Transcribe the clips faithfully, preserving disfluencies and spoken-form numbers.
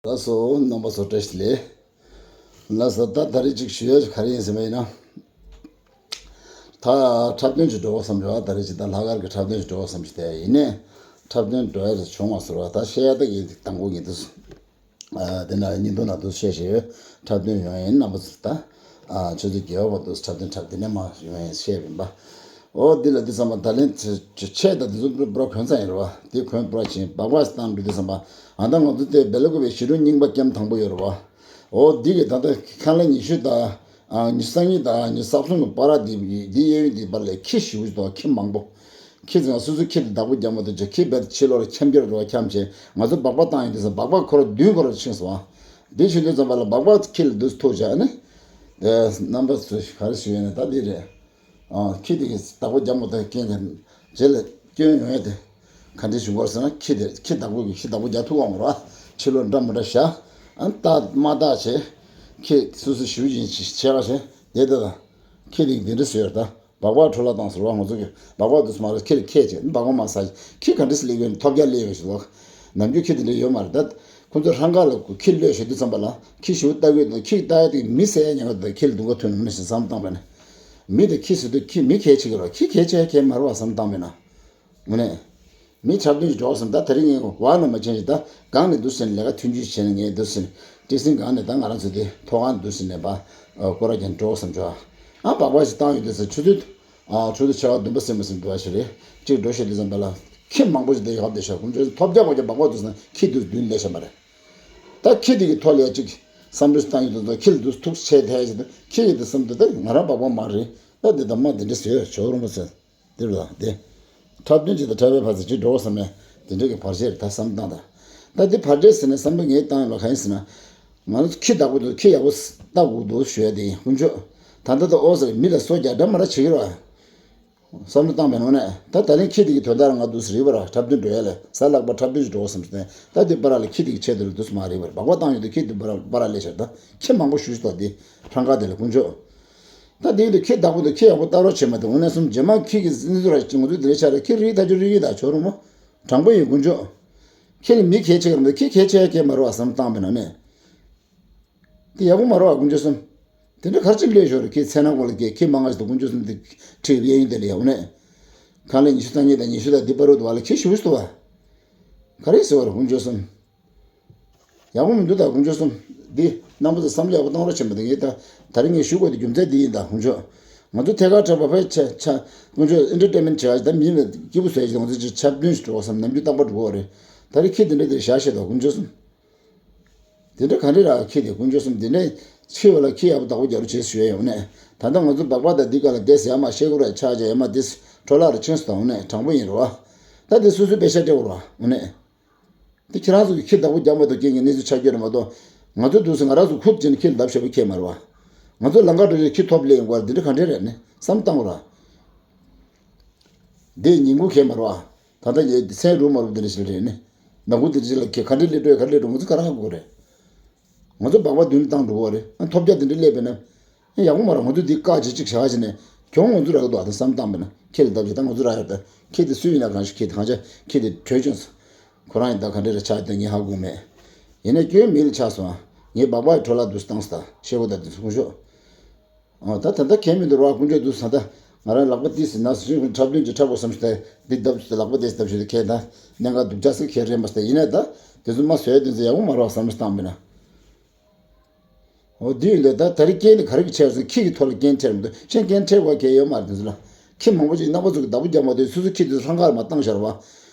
ལགས་སོ། རྣམ་པ་ཚོ་བཀྲ་ཤིས་བདེ་ལེགས། ལགས་སོ། ད་ད་རེས་ཅིག་ཞུ་ཡ་ག་རེ་ཡིན་ཟེར་བ་ཡིན་ན། ད་འཁྲབ་སྟོན་ཅིག་འགྲོ་དགོས་བསམ་བྱུང་། ད་རེས་ཅིག་ད་ལྷག་དཀར་གྱི་འཁྲབ་སྟོན་ཅིག་འགྲོ་དགོས་བསམ་བྱུང་། དེ་ཡིན་ནའི་འཁྲབ་སྟོན་འགྲོ་ཡ་རེ་བྱུང་བ་ཟེར་བ་ད་བཤད་ཡ་ད་ཡིན་དང་པོ་ཡིན་དུས། ཨ་དེ་ན་བརྙན་ཐུང་ནང་དུ་བཤད་བཞིན་ཡོད། འཁྲབ་སྟོན་ཡོང་ཡིན། རྣམ་པ་ཚོ་ད་ཨ་ཆུ་ཚོད་བརྒྱད་པ་བར་དུ་འཁྲབ་སྟོན་འཁྲབ་དེ་ནས་མ་ཡོང་ཡིན་བཤད་ཡིན་པ། ཨོ་འདི་ལ་འདི་བསམ་པ་ད་ལན་ཆེ་ཆེ་ད་འདི་ཚོ་པུ་ར་གོན་ཚ་ཡིན་རེད་བ། དེ་གོན་པུ་ར་ཕྱིན་སྦག་སྦག་བཏང་འགྲོ་དུས་བསམ་པ། ཨ་ད་ང་ཚོ་དེ་སྦེལ་ཀོབ་པའི་ཞི་ཁྲོ་རྙིང་པ་ཀེམ་དང་པོ་ཡོད་རེད་བ། ཨོ་འདི་གི་ད་ལྟ་ཁ་ལ་ཉི་ཤུ་དང་ཨ་ཉི་ཤུ་རྩ་གཉིས་དང་ཉི་ཤུ་རྩ་གསུམ་གྱི་བར་དེ་འདི་གཡས་གཡོན་དེ་བར་ལ་ཁྱི་ཞེ་པོ་ཅིག་འདུག་ཁྱི་མང་པོ། ཁྱི་ཚོ་ང་སོ་སོའི་ཁྱི་དེ་བདག་པོ་རྒྱག་མ་ཐུབ་ཅིག་ཁྱི་རྦད་དེ་ཕྱི་ལོགས་ལ་འཁྱམ་རྒྱུ་རེད་བ། འཁྱམ་བྱས་ང་ཚོ་སྦག་སྦག་བཏང་ཡོང་དུས་ཙམ་སྦག་སྦག་ཁོ་རང་མདུན་ཁོ་རང་ཕྱིན་སོང་ཨ། འདི་ཕྱིན་དུས་ཙམ་པ་ལ་སྦག་སྦག་ཁྱི་ལ་འདུག་ཐུག་བྱས་ཨ་ནི། རྣམ་པ་ཚོས་ག་རེ་ཞུ་ཡོད་ན་ད་འདི་རེད། ཨ་ཁྱི་དེ་གིས་བདག་པོ་རྒྱག་མ་ཐུབ་རྐྱེན་གྱིས་རྗེས་ལ་སྐྱོན་ཡོང་ཡ་དེ་ག་འདྲ་བྱུང་བ་རེད་ཟེར་ན། ཁྱི་དེ་ཁྱི་བདག་པོ་གིས་ཁྱི་བདག་པོ་རྒྱག་ཐུབ་ཀྱི་མ་རེད་བ། ཕྱི་ལོགས་འདྲ་མི་འདྲ་བཞག་ཨ་བཏགས་མ་བཏགས་བྱས། ཁྱི་སོ་སོ་ཞུ་བཞིན་བྱས་པ་བྱས་དེ་ལྟ་དང་། ཁྱི་དེ་གིས་འདི་འདྲ་ཟེར་ཡོད་ད། སྦག་སྦག་འཕྲོ་བརླག་བཏང་ཟེར་བ། ང་ཚོ་གིས་སྦག་སྦག་འདུག་སེ་མ་རེད། ཁྱི་ལ་ཁྱད་བྱས་སྦག་སྦག་མ་ཟ། ཁྱི་ག་འདྲ་སེ་སླེབས་ཡོད་ན་ཐོབ་རྒྱག་སླེབས་ཡོད་ཞིག་ལོག་ནམ་རྒྱུན་ཁྱི་དེ་འདྲ་ཡོད་མ་རེད་ད། ཁོ་ཚོ་ཧྲང་ཀ་ལ་ཁྱི་གློད་བྱེད་དུས་ཙམ་པ་ལ་ཁྱི་ཞེ་པོ་ལྟ་གི་འདུག་ཁྱི་ལྟ་ཡ་དེ་མི་བསད་ཡ་ཉེན་ཁ་འདུག་ཁྱི་ལ་སྡུག་ཁ་ཐོན་ནམ་ནི་ཞེས་བསམ་བཏང་བས་ན། མི་དང་ཁྱི་ཟེར་དུས་ཁྱི་མི་གལ་ཆེ་གི་རེད། ཁྱི་གལ་ཆེ་གལ་མ་རེད་བ་བསམ་བཏང་བས་ན། དངོས་གནས། མི་འཁྲབ་སྟོན་ཞིག་འགྲོ་བསམ་ད་དེ་རིང་ངས་བ་ན་མ་ཆེན་ཞིག་ད་སྒང་ནས་འདུག་ཟེར་ནས་ལས་ཀ་མཐུན་འགྱུར་བྱས་ནས་ངས་འདུག་ཟེར་ནས་ཏི་སིན་སྒང་ནས་ད་ང་རང་ཚོ་དེ་ཐོག་ཁང་འདུག་ཟེར་ནས་པ་སྐོར་ར་རྒྱག་འགྲོ་བསམ་བྱུང་། ཨ་སྦག་སྦག་ཞིག་བཏང་ཡོད་དུས་ཚོད་ཆུ་ཚོད་ཨ་ཆུ་ཚོད་ཆར་པ་བདུན་པ་ཟིན་པ་ཟིན་འདུག་བ་ཞིག་རེད། གཅིག་འགྲོ་ཤེས་དུས་ཙམ་པ་ལ་ཁྱི་མང་པོ་ཞིག་དེ་ཡོད་དེ་ཤ་ཁོང་ཚོས་ཐོབ་རྒྱག་གོ་རྒྱག་སྦག་སྦག་འདུག་ཟེར་ན་ཁྱི་འདུག་མདུན་སླེབས་ཤ་མ་རེད། ད་ཁྱི་དེ་གི་ཐོག་ལ་ཡ་གཅིག་བསམ་བློ་བཏང་ཡོད་དུས་ཁྱི་ལ་འདུག་ཐུག་ཆེ་ཐལ་ཞིག་འདུག་ཁྱི་ཡི་དུ་བསམ་དུས་ད་ང་རང་སྦག་སྦག་མ་རེད། ད་འདི་ད་མ་འདི་འདྲ་ཟེར་ཆོག་རུང་མ་ཟེར། དེ་རུ་དང་དེ། འཁྲབ་སྟོན་ཅིག་དང་འཁྲབ་པའི་བར་ཚེ་ཅིག་འགྲོ་བསམ་ནས་དེ་འདྲའི་གི་བར་ཆད་རེད་ད་བསམ་བཏང་དང་། ད་དེ་བར་ཆད་ཟེར་ནས་བསམ་བློ་ངས་བཏང་ཡོད་ལ་གང་ཡིན་ཟེར་ན། ང་ཚོ་ཁྱི་བདག་པོ་འདུག་ཁྱི་ཡག་པོ་ལྟ་དགོས་འདུག་ཞུ་ཡ་དེ་ཡིན་དཀོན་མཆོག་ད་ལྟ་ད་ཨོ་ཟེར་མི་ལ་སོ་རྒྱག་འདྲ་མ་འདྲ་བྱེད་ཀྱི་རེད་བ། བསམ་བློ་བཏང་པའི་ནང་ནས་ད་ད་ལན་ཁྱི་དེ་གི་དོན་དག་ང་འདུག་ཟེར་རེད་བ་ར་འཁྲབ་སྟོན་འགྲོ་ཡ་ལས་གཟའ་ལྷག་པ་འཁྲབ་སྟོན་ཞིག་འགྲོ་བསམ་ཟེར་ནས་ད་དེ་པ་ར་ལ་ཁྱི་དེ་གི་ཆེད་དུ་ལ་འདུག་སེ་མ་རེད་བ་ར་སྦག་སྦག་བཏང་ཡོད་དུས་ཁྱི་དེ་པ་ར་པ་ར་ལས་ཤར་ད་ཁྱི་མང་པོ་ཞུ་ཞུ་ད་དེ་འཕྲང་ཁ་དེ་ལ་དཀོན་མཆོག་ད་དེ་ཡིན་དུས་ཁྱི་བདག་པོ་དང་ཁྱི་ཡག་པོ་ལྟ་རོགས་བྱེད་མ་ཐུབ་འོ་ན་སོང་རྗེས་མ་ཁྱི་གི་སྲིད་འཛིན་ར་ཅིག་ང་ཚོ་དེ་རེ་ཆ་ར་ཁྱི་རིགས་ཐ་ཆུ་རིགས་ཡིན་ད་ཆོག་རུང་མོ། དྲང་པོ་ཡིན་དཀོན་མཆོག་ཁྱི་ལ་མི་གལ་ཆེ་གི་རེད་ཁྱི་གལ་ཆེ་གལ་མ་རེད་བ་བསམ་བཏང་པའི་ནང་ནས། དེ་ཡག་པོ་མ་རེད་བ་དཀོན་མཆོག་གསུམ། དེ་འདྲ་གར་ཅིག་ལས་ཞོར་ཁྱི་ཚེ་ན་གོ་ལ་སྐྱེ་ཁྱི་མང་ང་ཞིག་ཏུ་དཀོན་མཆོག་གསུམ་དེ་ཁྲིད་གཡས་གཡོན་དེ་ལ་ཡག་པོ་ནས། ཁང་ལས་ཉི་ཤུ་རྩ་གཉིས་དང་ཉི་ཤུ་དང་འདི་པ་རུ་དུ་བ་ལ་ཁྱི་ཞུ་སྟོ་བ། ག་རེ་ཟེར་བ་རེད་དཀོན་མཆོག་གསུམ། ཡག་པོ་མི་འདུག་ད་དཀོན་མཆོག་གསུམ། འདི་རྣམ་པ་ཚོ་བསམ་བློ་ཡག་པོ་གཏོང་རོགས་བྱེད་མ་དང་ངས་ད་ད་རིང་ངས་ཞུ་དགོས་དེ་རྒྱུ་མཚན་འདི་ཡིན་ད་དཀོན་མཆོག་ང་ཚོ་ཐད་ཀར་དྲག་པ་ཕལ་ཆ་ཆ་དཀོན་མཆོག་ཨེན་ཊར་ཊེན་མེན་ཊི་བྱེད་ཡ་ད་མི་ལ་སྐྱིད་པོ་བཟོ་ཡ་ཞིག་ང་ཚོ་ཅིག་ཆབ་བདུན་ཞིག་འགྲོ་བསམ་ནམ་རྒྱུན་རྟག་པར་འགྲོ་བ་རེད། ད་རིང་ཁྱི་འདི་འདྲ་དེ་བཞག་ཤེས་ད་དཀོན་མཆོག་གསུམ། དེ་འདྲ་ག་འདྲ་རག་ཁྱི་དེ་དཀོན་མཆོག་གསུམ་དེ་འདྲ་ཆེ་བ་ལ་ཁྱི་ཡག་པོ་བདག་པོ་རྒྱག་རོགས་བྱེད་ཞུ་ཡ་ཡོང་ནས་ད་ལྟ་ང་ཚོ་སྦག་སྦག་དང་འདི་ག་ལ་བསྡད་ཟེར་ཡ་མ་ཤེས་དགོས་ར་ཆགས་ཆགས་ཡ་མ་དེ་འཕྲོ་བརླག་རུ་ཕྱིན་སོང་ད་འོང་ནས་དྲང་པོ་ཡིན་རོ། ད་དེ་སོ་སོའི་པེ་ཤ་སྤྲད་དགོས་རོ་འོང་ནས། དེ་ཁྱེད་རང་ཚོ་གི་ཁྱི་བདག་པོ་རྒྱག་མ་ཐུབ་རྐྱེན་གྱིས་གནས་ཚུལ་ཆགས་རྒྱུ་རེད་མ་གཏོགས། ང་ཚོ་འདུག་སེ་ང་རང་ཚོ་ཁུར་བྱས་ནས་ཁྱི་ལ་ལབ་ཤེས་པ་ཁྱེད་མ་རེད་བ། ང་ཚོ་ལམ་ཁ་འགྲོ་དུས་ཁྱི་ཐོབ་སླེབས་ཡོང་གི་རེད་འདི་འདྲ་ག་འདྲ་རེད་ནས་བསམ་བཏང་བ་ར། འདི་ཉིན་གུང་ཁྱེད་མ་རེད་བ། ད་ལྟ་ངས་མཚན་རུ་མ་རུ་འདི་འདྲ་ཞིག་རེད་ནས། ནམ་གུང་འདི་འདྲ་ཞིག་ལ་ཁྱེད་ག་འདྲ་སླེབས་འགྲོ་ག་འདྲ་སླེབས་འགྲོ་ང་ཚོ་ག་རེ་ཧ་གོ་གི་རེད། ང་ཚོ་སྦག་སྦག་མདུན་བཏང་འགྲོ་གི་རེད་ཨ་ཐོབ་རྒྱག་འདི་འདྲ་སླེབས་པས་ན། ཡག་པོ་མ་རེད། ང་ཚོ་འདི་བཀག་ཅིག་ཅིག་བྱ་བ་བྱས་ནས་གྱོང་ང་ཚོ་རག་གི་འདུག་ཨ་ད་བསམ་བཏང་བས་ན་ཁྱེད་ལ་བརྡབ་བྱས་ད་ང་ཚོ་རག་ཡོད་ད་ཁྱེད་དེ་སུ་ཡིན་ན་གང་ཤེས་ཁྱེད་དེ་གང་ཆ་ཁྱེད་དེ་བྲོས་བྱུང་སོང་། ཁོ་རང་ཡིན་ད་ག་འདྲ་རེ་ཆགས་དོན་ངས་ཧ་གོ་མེད། ཡིན་ན་སྐྱོན་མི་ལ་ཆགས་སོང་ཨ། ངས་སྦག་སྦག་གི་འཕྲོ་བརླག་འདུག་བཏང་སོང་ད་ཤེས་གོ་ད་དེ་ཚོ་ཁོང་ཤོག་ཨོ་ད་ད་ལྟ་གལ་མི་འདུག་རོགས་དཀོན་མཆོག་འདུག་ས་ད་ང་རང་ལག་པ་ཏིས་ཟིན་ན་སུ་འཁྲབ་སྟོན་གྱི་འཁྲབ་དགོས་བསམ་ཞིག་ད་འདི་བརྡབ་ལག་པ་ཏིས་བརྡབ་ཞིག་ད་ཁྱེད་ད་གནད་འགག་སྡུག་ཅག་སེ་ཁྱེད་རེད་མ་ས་ད་ཡིན་ན་ད་དེ་ཚོ་མ་བཟོས་དེ་ཚོ་ཡག་པོ་མ་རོགས་བསམ་བློ་བཏང་མེད་ན། འོ་དེ་ཡིན་དུས་ད་ད་རེས་རྐྱེན་དེ་ག་རེ་གི་ཆེ་བ་ཟེར་ཁྱི་གི་ཐོག་ལ་རྐྱེན་འཕྲད་མི་འདུག་ཆེ་རྐྱེན་འཕྲད་དགོས་གལ་ཡོད་མ་རེད་དེ་ཚོ་ལ། ཁྱི་མང་པོ་ཅིག་རྣམ་པ་ཚོ་གི་བདག་པོ་རྒྱག་མ་འདོད་སོ་སོ་ཁྱི་དེ་ཚོ་ལྷང་གར་མ་བཏང་ཤར་བ།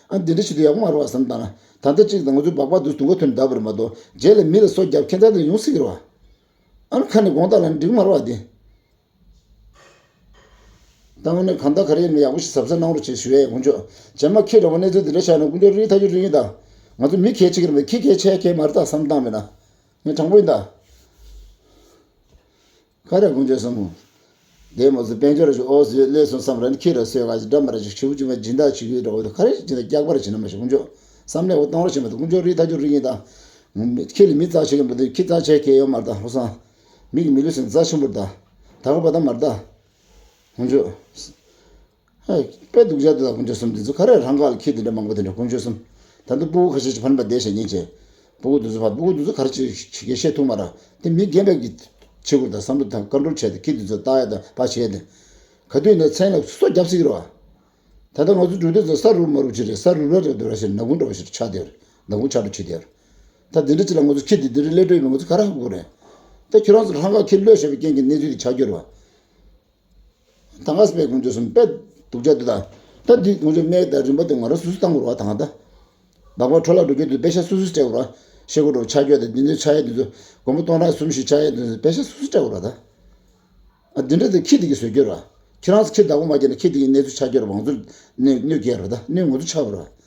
ཨ་འདི་འདྲ་བྱེད་དུས་ཡག་པོ་མ་རེད་བ་བསམ་བཏང་ན་ད་ལྟ་ཅིག་ད་ང་ཚོའི་སྦག་སྦག་དུས་དུང་ག་ཐོན་བསྡད་པ་རེད་མ་གཏོགས་རྗེས་ལ་མི་ལ་སོ་རྒྱབ་ཁྱད་མཚར་དེ་ཡོང་སྲིད་ཀྱི་རེད་བ། ཨ་ནི་ཁ་ནས་དགོངས་དག་ལ་འགྲིག་མ་རེད་བ་དེ། ད་དངོས་གནས་གང་ལྟར་ག་རེ་ཡིན་ན་ཡག་པོ་ཞིག་གཟབ་གཟབ་གནང་རོགས་བྱེད་ཞུ་ཡས་དཀོན་མཆོག་རྗེས་མ་ཁྱེད་འདྲ་བོ་གནས་ཚུལ་འདི་འདྲ་ཆགས་ན་དཀོན་མཆོག་རིགས་ཐག་ཆོད་རིགས་ཡིན་ད། ང་ཚོ་མི་གལ་ཆེ་གི་རེད་མ་ཁྱི་གལ་ཆེ་གལ་མ་རེད་ད་བསམ་བཏང་མེད་ན། ངས་དྲང་པོ་ཡིན་ད། ག་རེ་དཀོན་མཆོག་གསུམ། དེ་མ་ཟད་དཔལ་འབྱོར་ར་ཞིག་ཨོ་ཟེར་སླེབས་སོང་བསམ་ར་ནི་ཁྱེད་ར་སོས་ག་ཞིག་འདྲ་མ་ར་ཞིག་ཆུ་བོ་ཆུ་མ་སྦྱིན་བདག་བྱེད་ཀྱི་འདྲ་བོ་ད་ག་རེ་ཞིག་སྦྱིན་བདག་རྒྱག་པ་ར་བྱེད་ན་མ་ཞིག་དཀོན་མཆོག་བསམ་ལས་འོ་གཏོང་ར་བྱེད་མ་ད་དཀོན་མཆོག་རིགས་ཐག་ཆོད་རིགས་ཡིན་ད། ཁྱེད་ལ་མི་རྩ་ཆེ་གི་མ་ད་ཁྱི་རྩ་ཆེ་གལ་ཡོད་མ་རེད་ད་ཧོ་སང་། མི་གི་མི་ལུས་སེམས་རྩ་ཆེན་པོ་རེད་ད། ད་ག་པ་ད་མ་རེད་ད། དཀོན་མཆོག་ཧེ། དཔེ་སྡུག་ཅག་དེ་ལ་དཀོན་མཆོག་གསུམ་འདི་ཚོ་ག་རེ་རང་ག་ལ་ཁྱི་དེ་འདྲ་མང་པོ་དེ་འདྲ་དཀོན་མཆོག་གསུམ། ད་ལྟ་སྤུ་གུ་ཁ་ཤས་ཅིག་ཕ་ནུ་པ་བསྡད་བཞག་ཉིན་བྱས། སྤུ་གུ་དེ་ཚོ་ཕར་སྤུ་གུ་དེ་ཚོ་ག་རེ་བྱེད་བྱེད་ཀྱི་བཤད་ཐུབ་མ་རེད། དེ་མི་རྒན་པས་ཀྱི་བྱེད་དགོས་རེད། ད་བསམ་བློ་དང་ཀོན་ཊོལ་བྱས་ཏེ་ཁྱི་དེ་ཚོ་བཏགས་ཡ་དང་ཕར་བྱས་ཏེ། ག་དུས་ནས་མཚན་ལ་སོ་རྒྱབ་སྲིད་ཀྱི་རེད་བ། ད་ལྟ་ང་ཚོ་འགྲོ་དུས་ཚོ་ས་རུབ་མ་རུབ་ཅིག་རེད། ས་རུབ་ར་རེད་འདུག་ར་ཞེས་ནག་ཁུང་འདྲ་བ་ཞིག་ཆགས་བསྡད་ཡོད་རེད། ནག་ཁུང་ཆགས་འགྲོ་བྱེད་བསྡད་ཡོད་རེད། ད་འདི་འདྲ་ཅིག་ལ་ང་ཚོ་ཁྱི་དེ་འདི་འདྲ་སླེབས་འགྲོ་ཡོད་མེད་ང་ཚོ་ག་རེ་ཧ་གོ་རེད། ད་ཁྱེད་རང་ཚོ་ལྷང་ཁ་ཁྱི་གློད་བཞག་པའི་རྐྱེན་གྱིས་གནས་ཚུལ་དེ་ཆགས་ཀྱི་ཡོད་རེད་བ། ད་ང་སྤེ་ཀུན་སྤྱོད་གསུམ་དཔེ་སྡུག་ཅག་འདུག་ད། ད་འདི་ཀུན་སྤྱོད་སྨད་དང་རིམ་པ་དེ་ང་རང་སོ་སོ་བཏང་དགོས་རེད་བ། ད་ང་ད། བག་མ་འཕྲོ་བརླག་འགྲོ་རྒྱུ་དེ་པེ་ཤ་སོ་སོས་སྤྲད་དགོས་རེད་བ། ཤེལ་སྒོ་འགྲོ་ཆགས་རྒྱུ་དེ་འདི་འདྲའི་ཆགས་ཡས་དེ་ཚོ་སྒོར་མོ་སྟོང་ཕྲག་གསུམ་བཞི་ཆགས་ཡས་དེ་ཚོ་པེ་ཤ་སོ་སོས་སྤྲད་དགོས་རེད་ད། ཨ་འདི་འདྲ་དེ་ཁྱི་དེ་གིས་བཟོས་རྒྱུ་རེད་བ། ཁྱེད་རང་ཚོ་ཁྱི་བདག་པོ་མ་བརྒྱབ་ན་ཁྱི་དེ་གིས་གནས་ཚུལ་ཆགས་རྒྱུ་རེད་བ། ང་ཚོ་གནོད་གནོད་སྐྱེལ་རེད་ད། གནོད་ང་ཚོ་ཆགས་པ་རེད་བ།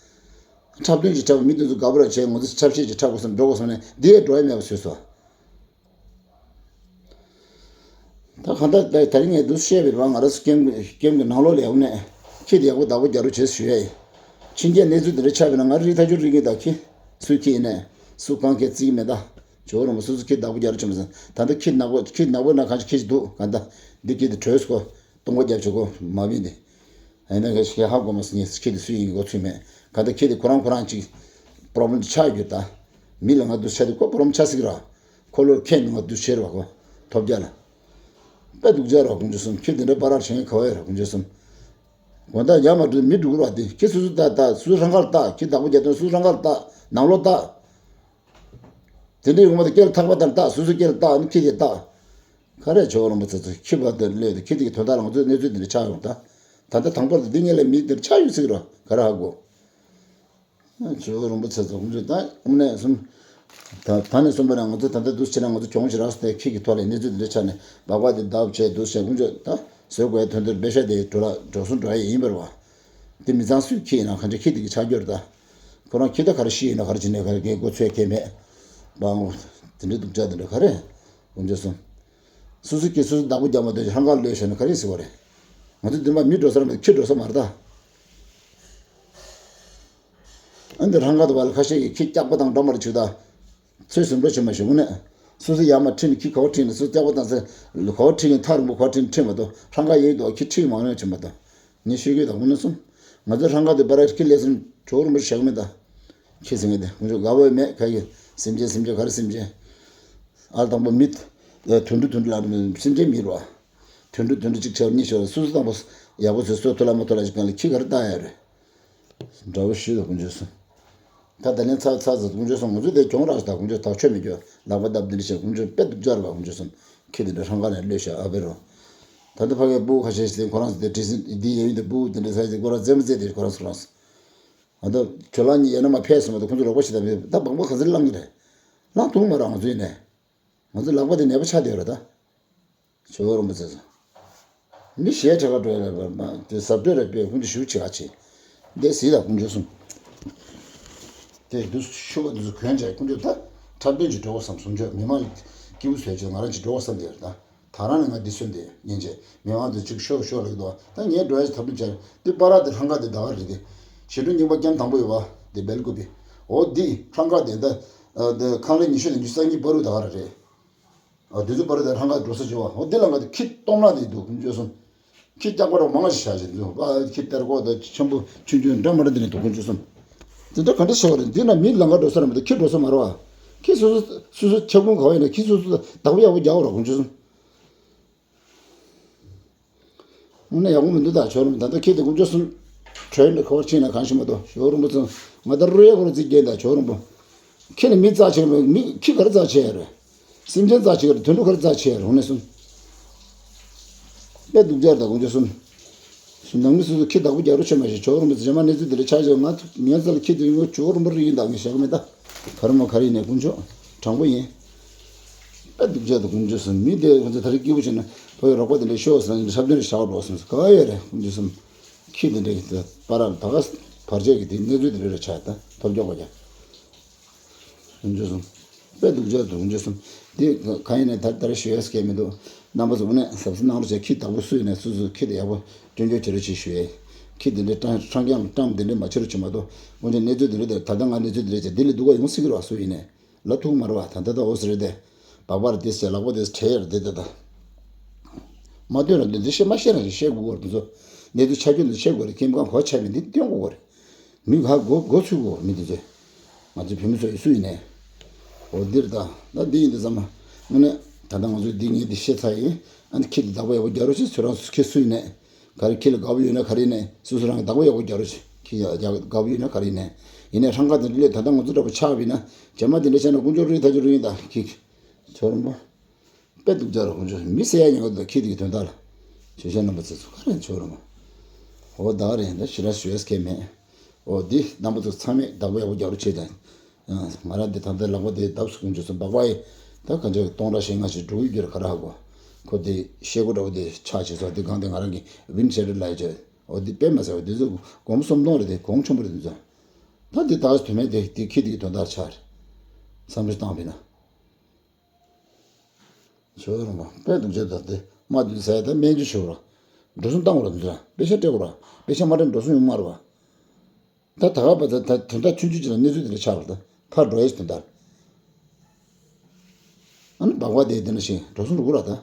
འཁྲབ་སྟོན་ཅིག་འཁྲབ་པ་མི་དེ་ཚོ་དགའ་པོ་ར་བྱས། ང་ཚོ་འཁྲབ་གཞས་ཅིག་འཁྲབ་དགོས་བསམ་འགྲོ་དགོས་བསམ་ནས་འདི་ཡས་འགྲོ་ཡས་མེད་པ་བཟོས་སོང་། ད་གང་ལྟར་ད་དེ་རིང་ངས་འདུག་བཤད་པའི་རེད་བ། ང་རང་ཚོ་ཀེམ་ཀེམ་གྱི་ནང་ལོགས་ལ་ཡོང་ནས་ཁྱི་དེ་ཡག་པོ་བདག་པོ་རྒྱག་རོགས་བྱེད་ཞུ་ཡས་ཡིན། ཕྱིན་ཆད་གནས་ཚུལ་དེ་འདྲ་ཆགས་པ་ཡིན་ན་ང་རིག་ཐག་ཆོད་རིག་གི་ད། ཁྱི་སུའི་ཁྱི་ཡིན་ནས་སུ་གང་གས་བརྩི་གི་མེད་ད། ཇོ་བོ་རིན་པོ་སོ་སོ་ཁྱི་བདག་པོ་རྒྱག་རོགས་བྱེད་མ་སོང་། ད་ལྟ་ཁྱི་ནག་པོ་ཁྱི་ནག་པོ་ན་གང་ཞིག་ཁྱི་ཞིག་འདུག་གང་ལྟར་འདི་ཁྱི་དེ་བྲོས་སོ། སྟོང་པ་རྒྱབ་བྱེད་གོ་མ་བིན་ཏེ། ཨ་ནི་ག་ཞིག་ཧ་གོ་མ་སོང་། ངས་ཁྱི་དེ་སུ་ཡིན་གོ་ཚོད་མེད། གང་ལྟར་ཁྱི་དེ་ཁོ་རང་ཁོ་རང་ཅིག་པོ་རོབ་ལེམ་ཆགས་ཡོད་ད། མི་ལ་ང་འདུག་བྱས་ཏེ་ཁོ་པོ་རོབ་ལེམ་ཆགས་སྲིད་ཀྱི་ར། ཁོ་ལོ་ཁྱེད་ནི་ང་འདུག་བྱེད་ར་བ་ཁོ། ཐོབ་རྒྱ་ལ། དཔེ་སྡུག་ཅག་ར་ཀུན་སྤྱོད་གསུམ། ཁྱི་དེ་འདྲ་པ་ར་བྱེད་མཁན་ག་བ་ཡོད་ར་ཀུན་སྤྱོད་གསུམ། དགོང་དག་ཡར་མ་འགྲོ་མི་འགྲོ་གི་ར་དེ། ཁྱི་སོ་སོ་ལྟ་ལྟ་སོ་སོ་རང་ཁར་ལྟ། ཁྱི་བདག་པོ་རྒྱག་དོན་སོ་སོ་རང་ཁར་ལྟ། ནང་ལོགས་ལྟ། དེ་འདྲ་ཡོང་བ་དང་སྐེ་ལ་ཐག་པ་དང་ལྟ། སོ་སོ་སྐེ་ལ་ལྟ། ཨ་ནི་ཁྱི་དེ་ལྟ། ག་རེ་ཇོ་བོ་རིན་པོ་ཆེ་ཚོ་ཁྱི་བ་དེ་གློད་དེ་ཁྱི་དེ་གི་དོན་དག་ལ་ང་ཚོའི་གནས་ཚུལ་འདི་འདྲ་ཆགས་ཡོང་ད། ད་ལྟ་དང་པོར་དེ་འདི་ངས་ལས་མི་འདིར་ཆགས་ཡོད་ཟེར་གི་ར་ག་རེ་ཧ་གོ། ཇོ་བོ་རིན་པོ་ཆེ་ཚོ་ཁོང་ཚོས་ད་དངོས་གནས་སོང་། ད་ད་ནས་སོང་བ་ན་ང་ཚོ་ད་ལྟ་འདུག་བྱས་ན་ང་ཚོ་གྱོང་ཞིག་རག་སོང་སྟེ་ཁྱི་གི་ཐོག་ལ་གནས་ཚུལ་འདི་འདྲ་ཆགས་ནས་སྦག་སྦག་དེ་བརྡབ་བྱས་འདུག་བྱས་ཁོང་ཚོས་ད་བཟོད་དགོས་ཡ་དོན་དུ་པེ་ཤ་དེ་འགྲོ་ལ་འགྲོ་སོང་འགྲོ་ཡ་ཡིན་པ་རེད་བ། དེ་མི་ཚང་སུས་ཁྱི་ཡིན་ན་ག་འདྲ་ཁྱི་དེ་གི་ཆགས་རྒྱུ་རེད་ད། ཁོ་རང་ཁྱི་ད་ག་རེ་ཤི་ཡིན་ན་ག་རེ་བྱེད་ནས་ག་རེ་འགན་མགོ་ཚོས་མཁན་མེད། སྦང་། དེ་འདྲའི་སྡུག་ཅག་དེ་འདྲ་ག་རེ། དཀོན་མཆོག་གསུམ། སོ་སོ་སྐྱིད་སོ་སོ་བདག་པོ་རྒྱག་མ་ཐུབ་ཧྲང་ཀར་ལོས་བྱས་ན་ག་རེ་ཟེར་བ་རེད། ང་ཚོ་འདི་མ་མི་འགྲོ་ས་རེད་མ་གཏོགས་ཁྱི་འགྲོ་ས་མ་རེད་ད། ཨ་འདི་ཧྲང་ཀར་དུ་བ་ལ་ཁ་ཤས་ཀྱིས་ཁྱི་སྐྱག་པ་དང་འདྲ་མ་རེད་བྱུག་ད། ཚོད་ཟིན་པོ་བྱེད་མ་ཤེས་དངོས་གནས། སོ་སོ་ཡར་མར་ཁྲིད་ནས་ཁྱི་ག་བ་ཁྲིད་ནས་སོ་སྐྱག་པ་དང་ཚེ་ག་བ་ཁྲིད་ནས་ཐག་རིང་པོ་ག་བ་ཁྲིད་ནས་ཁྲིད་མ་གཏོགས་ཧྲང་ཀར་ཡོད་དོ་ཁྱི་ཁྲིད་མ་ཡོང་བྱེད་མ་གཏོགས། ངས་ཤོད་ཀྱི་ད་དངོས་གནས་སོང་། ང་ཚོ་ཧྲང་ཀར་དུ་བ་ར་ཁྱི་ལས་སོང་ཇོ་རུ་མ་བཞག་མེད་ད། ཁྱི་ཟེར་ངེས་དེ་ཁོང་ཚོ་དགའ་བོ་མེད་ག་གི། སེམས་ཅན་སེམས་ཅན་ག་རེ་སེམས་ཅན། ཨ་དང་པོ་མི། དུད་འགྲོ་དུད་འགྲོ་ལ་སེམས་ཅན་མི་རུ་བ། དུད་འགྲོ་དུད་འགྲོ་གཅིག་ཆར་གཉིས་ཆར་སོ་སོ་དང་པོ། ཡག་པོ་ཚོས་སོ་ཐུ་ལ་མ་ཐུ་ལ་ཞིག་གང་ལ་ཁྱི་ག་རེ་ལྟ་ཡ་རེད། འདྲ་བོ་ཞིག་ད་དཀོན་མཆོག་གསུམ། ད་ད་ལན་ཚ་ཚ་ཚ་དཀོན་མཆོག་གསུམ་ང་ཚོ་དེ་གྱོང་རག་ད་དཀོན་མཆོག་ཐག་ཆོད་མི་སྐྱོ་ལག་པ་བརྡབ་འདི་འདྲ་བྱས་དཀོན་མཆོག་དཔེ་སྡུག་ཅག་རེད་པ་དཀོན་མཆོག་གསུམ། ཁྱི་དེ་འདྲ་ཧྲང་ཀར་ནས་གློད་ཤག་ཨ་བེ་རོ། ད་ལྟ་ཕ་གའི་སྤུ་གུ་ཁ་ཤས་ཤིག་དེ་ཁོ་རང་ཚོ་དེ་བྲིས་ཟིན་འདི་ཡས་ཡིན་དེ་སྤུ་གུ་དེ་འདྲ་ཚ་ཡི་ཁོ་རང་རྩེད་མོ་རྩེད་དེ་ཁོ་རང་ཚོ་ཁོ་རང་ཚོ། ང་ད་ཁྱོད་ལག་གཉིས་ཡས་ན་མ་ཕེབས་སོང་བ་དང་ཁོང་ཚོ་རོགས་པ་ཞིག་དང་མེད་ད་བང་པ་ག་ཚོད་བླངས་ཀྱི་རེད། བླངས་ཐུབ་མ་རེད་ང་ཚོ་ཡིན་ནས། ང་ཚོ་ལག་པ་དེ་ནད་པ་ཆགས་བསྡད་ཡོད་རེད་ད། ཇོ་བོ་རིན་པོ་ཆེ་ཚོ། མི་གཞན་གྲས་ཀ་འགྲོ་ཡ་རེད་པ་དེ་ཟབ་སྤྲོས་རེད་པས་ཁོང་ཚོ་ཞུ་བྱེད་ག་བྱེད། འདས་ཟིག་ད་དཀོན་མཆོག་གསུམ། དེ་དུས་ཤུ་བ་དུས་གོན་བྱས་དཀོན་མཆོག་ད། འཁྲབ་སྟོན་ཅིག་འགྲོ་དགོས་བསམ་སོང་ཆོག་མི་མང་སྐྱིད་པོ་བཟོས་བྱས་ང་རང་ཅིག་འགྲོ་དགོས་བསམ་དེ་རེད་ད། ད་རང་ནས་ང་འདི་སུན་ཏེ་ཉན་བྱས་མི་མང་དེ་ཅིག་ཤོག་ཤོག་ལབ་ཀྱི་འདུག་ད་ངས་འགྲོ་ཡ་ཞིག་ཐབས་ལམ་བྱས་འདི་པ་ར་དེ་ཧྲང་ཀ་དེ་ད་ག་རེད་དེ། ཞི་ཁྲོན་རྙིང་པ་སྐྱམ་དང་པོ་ཡོད་པ་དེ་སྦེལ་ཀོབ་པི། འོ་འདི་ཧྲང་ཀ་དེ་ད། དེ་ཁང་ལེ་ཉི་ཤུ་དང་ཉི་ཤུ་རྩ་གཉིས་བར་དུ་ད་ག་རེད་རེད། འོ་དེ་ཚོ་བར་དུ་ད་ཧྲང་ཀ་འགྲོ་ས་བྱེད་པ་འོ་འདི་ལ་ང་དེ་ཁྱི་སྟོང་ལ་དེ་འདུག་ཁྱོད་སོང་། ཁྱི་སྐྱག་པ་ར་མང་ང་ཞིག་བཞག་བཞིན་འདུག་ཨ་ཁྱི་གཏེར་ཁོག་དང་ཆེན་པོ་ཆུང་ཆུང་འདྲ་མ་འདྲ་དེ་ནས་འདུག་ཁྱོད་སོང་། དེ་འདྲ་ག་འདྲ་བྱེད་པ་རེད། འདི་ན་མི་ལང་ཀ་འགྲོ་ས་ར་མི་འདུག་ཁྱི་འགྲོ་ས་མ་རེད་བ། ཁྱི་སོ་སོ་སོ་སོ་ཁྱབ་ཁོངས་ག་བ་ཡིན་ན་ཁྱི་སོ་སོ་བདག་པོ་ཡག་པོ་རྒྱག་པ་ར་ཁོང་ཚོས་སོང་། དངོས་གནས་ཡག་པོ་མི་འདུག་ད་ཇོ་རིན་པོ་ད་ལྟ་ཁྱི་དེ་ཁོང་ཚོས་སོང་། བྲོས་ནས་ཁོ་ཕྱིན་ན་གང་ཞིག་མ་གཏོགས་ཇོ་རིན་པོ་ཚོ་ང་ད་རུ་ཡ་ཁོ་ར་རྩིས་རྒྱན་ད་ཇོ་རིན་པོ། ཁྱི་ནི་མི་རྩ་ཆེ་མི་མི་ཁྱི་ག་རེ་རྩ་ཆེ་ཡ་རེད། སེམས་ཅན་རྩ་ཆེ་གི་རེད། དུད་འགྲོ་ག་རེ་རྩ་ཆེ་ཡ་རེད་འོ་ནས་སོང་། དཔེ་སྡུག་ཅག་རེད་ད་དཀོན་མཆོག་གསུམ། ནང་མི་སོ་སོ་ཁྱི་བདག་པོ་རྒྱག་རོགས་བྱེད་མ་ཤེས་ཇོ་རིན་པོ་རྗེས་མ་གནས་ཚུལ་འདི་འདྲ་ཆགས་ཆགས་ང་ཐུག་ངའི་རྩ་ལ་ཁྱི་དེ་ཡོང་ཇོ་རིན་པོ་རི་ཡིན་ད་ངས་བཤད་གི་མེད་ད། ག་རེ་མ་ག་རེ་ཡིན་ནས་དཀོན་མཆོག་དྲང་པོ་ཡིན། དཔེ་སྡུག་ཅག་ད་དཀོན་མཆོག་གསུམ་མི་དེ་ཁོ་ཚོ་ད་རེས་སྐྱིད་པོ་བྱས་ན་ཕ་གི་རོགས་པ་དེ་འདྲ་ཤོག་ཟེར་ན་འཁྲབ་སྟོན་རེ་བྱ་བ་འགྲོ་སོང་ཟེར་ག་ཡོད་རེད་དཀོན་མཆོག་གསུམ། ཁྱི་དེ་འདྲ་གི་དེ་པ་ར་ད་ག་བར་ཆད་ཀྱི་དེ་གནས་ཚུལ་དེ་འདྲ་རེ་ཆགས་ད་ཐོབ་རྒྱག་པ་རྒྱག་དཀོན་མཆོག་གསུམ། དཔེ་སྡུག་ཅག་དཀོན་མཆོག་གསུམ། འདི་གང་ཡིན་ནས་ད་ལྟར་ཞུ་ཡས་སྐད་མི་འདུག་རྣམ་པ་ཚོ་དངོས་གནས་གཟབ་གཟབ་གནང་རོགས་བྱས། ཁྱི་བདག་པོ་སུ་ཡིན་ནས་སོ་སོའི་ཁྱི་དེ་ཡག་པོ་སྐྱོན་བརྗོད་བྱེད་རོགས་བྱེད་ཞུ་ཡས། ཁྱི་དེ་འདྲའི་སྤྲང་སྤྲང་རྐྱང་སྤྲང་དེ་འདྲའི་མ་བྱེད་རོགས་བྱེད་མ་གཏོགས་དཀོན་མཆོག་གནས་ཚུལ་དེ་འདྲ་དེ་ད་ལྟ་ང་གནས་ཚུལ་དེ་འདྲ་བྱས་འདི་ལས་སྡུག་པ་ཡོང་སྲིད་ཀྱི་རེད་བ་སུ་ཡིན་ནས། ལ་ཐུག་མ་རེད་བ། ད་ལྟ་ད་འོ་ཟེར་རེད་དེ། སྦག་སྦག་རེད་དེ་ཟེར་ལག་པ་དེ་བྲལ་ཡར་དེ་ད་ད། མ་སྟོན་ར་འདི་འདི་བཤད་མ་བཤད་ར་བཤད་དགོས་གོ་རེད་འདི་ཚོ། གནས་ཚུལ་ཆ་རྒྱུས་འདི་བཤད་དགོས་རེད། ཁྱིམ་ཁང་གོ་ཆ་མེད་འདི་སྟོན་དགོས་གོ་རེད། མི་ག་གོ་གོ་ཚུད་གོ་མི་འདི་ཚོས། ང་ཚོ་བོད་མི་ཚོ་ཡི་སུ་ཡིན་ནས། འོ་འདིར་ད་ད་འདི་ཡིན་དུས་ཙམ་པ་དངོས་གནས་ད་ལྟ་ང་ཚོས་འདི་ངས་འདི་བཤད་ཚར་ཡིན། ཨ་ནི་ཁྱེད་ཀྱིས་བདག་པོ་ཡག་པོ་རྒྱག་རོགས་བྱེད། ཁྱོད་རང་ཚོ་ཁྱེད་སུ་ཡིན་ནས་ག་རེ་ཁྱེད་ལ་དགའ་པོ་ཡོད་ན་ག་རེ་ཡིན་ནས་སོ་སོ་རང་གིས་བདག་པོ་ཡག་པོ་རྒྱག་རོགས་བྱེད། ཁྱེད་ཡག་ཡག་དགའ་པོ་ཡོད་ན་ག་རེ་ཡིན་ནས། ཡིན་ནའི་རང་ཁ་དེ་འདྲ་ལས་ད་ལྟ་ང་ཚོ་འདྲ་པོ་ཆགས་པ་ཡིན་ན་རྗེས་མ་དེ་འདྲ་བྱས་ན་དཀོན་མཆོག་རིག་ཐག་ཆོད་རིག་ཡིན། ད་ཁྱེད་ཁྱོད་རང་པོ་དཔེ་སྡུག་ཅག་ར་དཀོན་མཆོག་མི་ཟེར་ཡ་ཉེན་ཁ་འདུག་ཁྱེད་དེ་གི་དོན་དག་ལ་ཆོས་ཤ་རྣམ་པ་ཚོ་ཚོ་ག་རེ་ཁྱོད་རང་པོ། འོ་ད་ག་རེ་ཡིན། ད་ཞེ་དྲག་ཞུ་ཡས་གལ་མེད། འོ་འདི་རྣམ་པ་ཚོ་ཚང་མས་བདག་པོ་ཡག་པོ་རྒྱག་རོགས་བྱེད་དང་། ང་རང་འདི་ད་ལྟ་ལག་པ་དེ་བརྡབས་སུ་ཀུན་སྤྱོད་སུ་སྦག་སྦག་ཡིན། ད་གང་ཅག་སྟོང་ཕྲག་ཞེ་ལྔ་ཞིག་འགྲོ་གི་རྒྱུར་ག་ར་ཧ་གོ། ཁོ་དེ་ཤེལ་སྒོ་འདྲ་བོ་དེ་ཆག་བྱེད་སོ་དེ་གང་དེ་ང་རང་གི་ཝིན་ཤེ་ཌར་ལ་ཡ་བྱས། འོ་འདི་དཔེ་མ་ཟ་བ་དེ་ཚོ་གོམ་སུམ་སྟོང་རེད། དེ་གོང་ཆེན་པོ་རེད། དེ་ཚོ་ད་དེ་ད་དོན་མེད་དེ་དེ་ཁྱི་དེ་གི་དོན་དག་ཆགས་རེད། བསམ་བློ་བཏང་བས་ན། ཆོས་རང་པ་དཔེ་སྡུག་ཅག་ད་དེ་དམག་དེ་ཟ་ཡ་ད་སྨན་བཅོས་ཞུ་ར། འགྲོ་སོང་བཏང་བ་ར། འདི་ཚོ་དཔེ་ཆ་སྤྲད་དགོས་ར། དཔེ་ཆ་མ་སྤྲད་འགྲོ་སོང་ཡོང་མ་ར་བ། ད་ད་ག་བ་ད་ད་དོན་དག་ཆུང་ཆུང་ཅིག་ལ་གནས་ཚུལ་དེ་འདྲ་ཆགས་པ་ད་ཕར་འགྲོ་ཡས་དོན་དག་རེད། ཨ་ནི་སྦག་སྦག་དེ་དེ་འདྲ་ཞིག་འགྲོ་སོང་འགྲོ་གི་ར་ད།